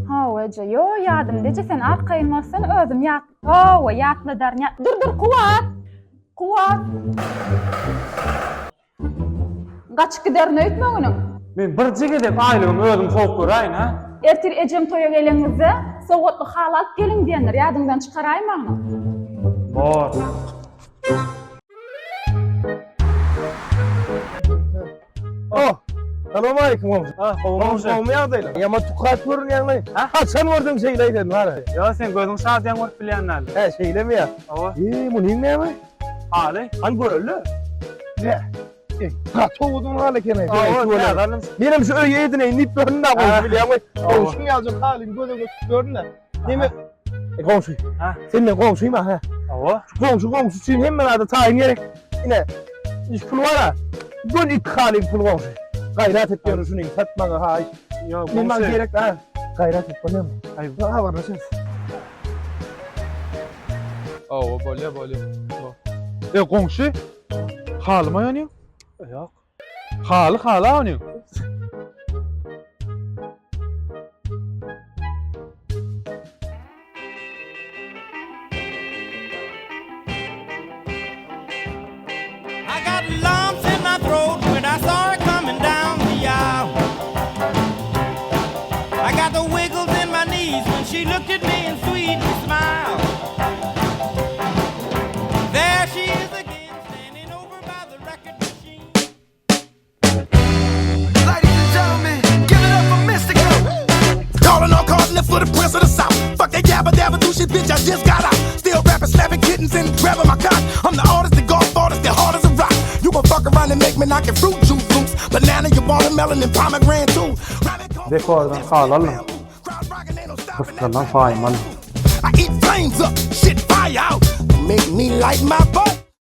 Hawa eje, ýo ýadymda eje sen arkaýyn bolsan özüm ýat. Hawa ýatladaryn. Ýa Dur dur Kuwat. Kuwat. Gaçyp giderin öýtme günüň. Men birje gezek aýlygymy özüm sowup göräýin hä? Ertir ejem toýa geleňizde sowgatly haly alyp geliň diýendir, ýadyňdan çykaraýmagyn. Bor. Oh, salam aleyküm goňşy. Ha, gowy goňşy. Gowmy ýagdaýlar? Ýaman tukat görünýäňmi? Haçan gördüm şeýle sen bar. Ýa sen gözüň şadyýan görüp bilýän däl. He, şeýlemi ýa? Hawa. Eee, munyň näme? Haly. Hany göreli. Ne? Ey, gaty owadan haly eken. Hawa, täze alym. Menem şu öýe edineýin diýip görün da goňşy bilýäňmi? Hawa. Goňşyň ýaljak halyny göz öňüne tutup görün de. Neme? E, goňşy. Ha. Sen men goňşyma ha. Hawa. Şu goňşy goňşy üçin hemme zada taýyn gerek. Ine, iş pul bar ha. Gön iki halyň pul goňşy. Gaýrat et ýöne şuny sat maňa haýyş. Ýok, Men maňa goňşy. gerek ha. Gaýrat et bolýarmy? Aý, Habarlaşarys. Hawa, bolýa, bolýa. E, goňşy, halyma ýanyň? Ýok. Haly hala onyň. I got lumps in my throat when I saw her coming down the aisle. I got the wiggles in my knees when she looked at me and sweetly smiled. There she is again, standing over by the record machine. Ladies and gentlemen, give it up for Mystikal. Calling all cars for the prince of the south. Fuck that yabba dabba do shit, bitch. I just got out. Still rapping, slapping kittens and grabbing my cock. I'm the artist, the golf artist, the hard as a rock. You gon' fuck around and make me knock your fruit juice loose. Banana, your watermelon, and pomegranate too. Dekordan haly aldym. Gysgalan paýymy aldym. I eat flames up, shit fire out. Make me light my butt.